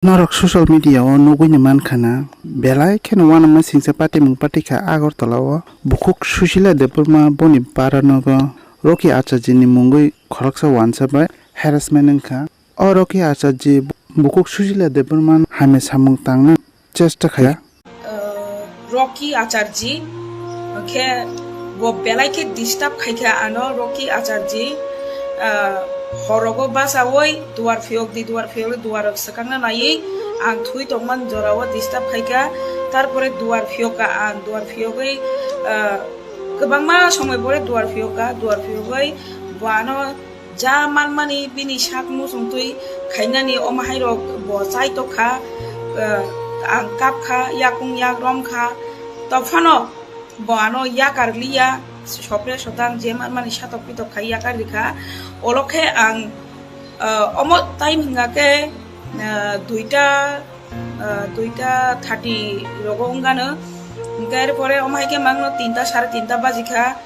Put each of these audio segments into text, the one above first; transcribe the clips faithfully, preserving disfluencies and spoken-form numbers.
Norok social media o nugwi ni mankha na, belai kheno uanama singcha patimung patikha Agartala o bukhuk Sushila Debbarma boni para nogo Rocky Acharjee ni mungwi khoroksa uansa bai harassment wngkha. O Rocky Acharjee bukhuk Sushila Debbarma no hamya samung tangna chesta khaya. Rocky Acharjee, khe bo belai khe disturb khaikha ano Rocky Acharjee, horogo bachawi duar phiyok di, duar phiyok di, duar swkangna naiwi ang thwi tongmani jorao disturb khaikha, tarpore duar phiyokka ang, duar phiyogwi kwbangma somoi pore duar phiyokka, duar phiyogwi bo ano ja manmani bini sak muchungtwi khainani omo hairok bo chai tokha, ang kapkha, yakung yak romkha, tongphano bo ano yakar liya, sopre sotang je manmani satok pitok khai yakar rikha, olo khe ang omo time hwnga khe duita duita thirty rogo wngano, hwnkhe er pore omo hai khe mangno tinta sare tinta bajikha,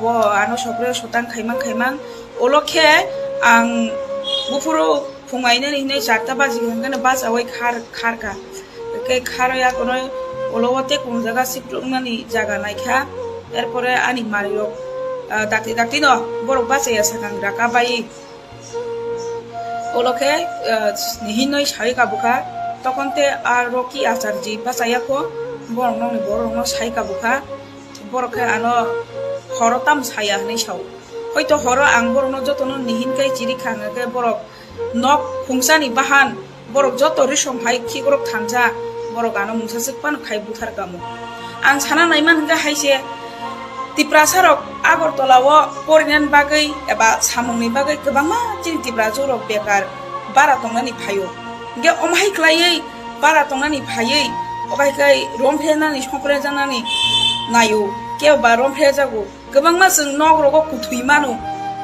bo ano sopre sotang khaimang khaimang, olo khe ang buphuru phung ainani hinwi charta bajikha hwnkhe bachawi khar kharkha, hwnkhe kharwi akono olo o tei kung jaga shift wngnani jaga naikha, er pore ani manwirok dakti dakti no borok bachaya sakang raka bai. Olo khe hinwi sawi kabukha, tokon tei a Rocky Acharjee bachaya kho, borok nokni borok rokno sai kabukha, borok khe ano horo tamo saya hinwi sao, hoito horo ang borokno jotono nihin kai chiri kha hwnkhe borok nok khungsani bahan, borok joto risom hai khikrok thansa, borok ano mungsa swk phano khai buthar kamo. Ang sana naiman hwnkhe haise Tiprasa rok Agartala o porinani bagwi eba samungni bagwi kwbangma chini Tiprajwk rok bekar bara tongnani phaio. Hwnkhe omo hai khlaiwi bara tongnani phaiwi obo hai khe romphrenani songphrejaknani naio, kebo ba romphrejago. Kwbangma chwng nok rogo kuthwi mano,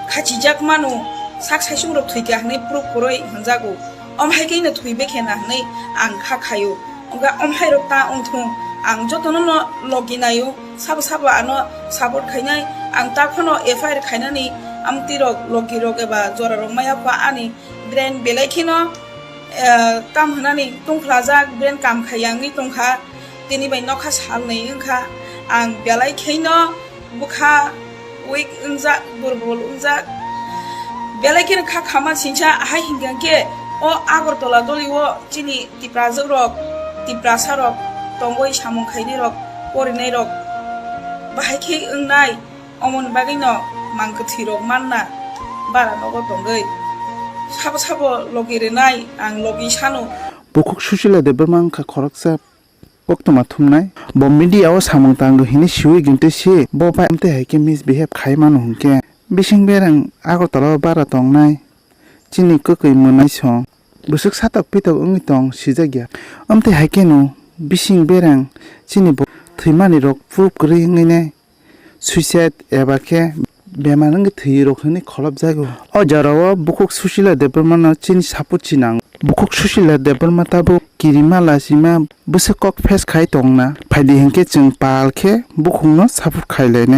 khachijak mano, sak saisung rok thwikha hwnwi proof kwrwi hwnjago. Omo hai khe no thwi bekhena hwnwi ang kha khaio. Wngkha omo hai rok ta wngthung, ang jotono no logi naio, sabo sabo ano support khainai, ang ta phano F I R khainani amtwi rok logi rok eba jora rok maya pha ani brain belai kheno, eh, tam hwnani tungphlajak, brain kam khaiya wngwi tongkha, tini bai nokha salnwi wngkha, ang belai kheno bwkha weak wngjak, durbol wngjak, belai kheno kha khama singcha ahai hinkha khe o Agartala doli o chini Tiprajwk rok, Tiprasa rok tongwi samung khainai rok, porinai rok bahai khe wngnai, omoni bagwi no mang kwthwi rok manna bara nogo tongwi sabo sabo logi rwnai ang logi sano. Bukhuk Sushila Debbarma wngkha khoroksa koktwma thumnai. Bo media o samung tango hinwi siwi ginte si bo bai amtwi hai khe misbehave khai mano hwnkhe bising bereng Agartala o bara tongnai chini kwkwi mwnai song bwswk satok pitok wngwi tong sijakya. Amtwi hai kheno bising bereng chini bo thwimani rok proof kwrwi wngwi nai. Suicide eba khe bemar wngwi thwi rok hwnwi kholopjago. O jorao bukhuk Sushila Debbarma no chini support si nango. Bukhuk Sushila Debbarma tabuk kirima lachima bwswk kok face khai tongna phaidi hinkhe chwng pal khe bukhukno support khai lainai.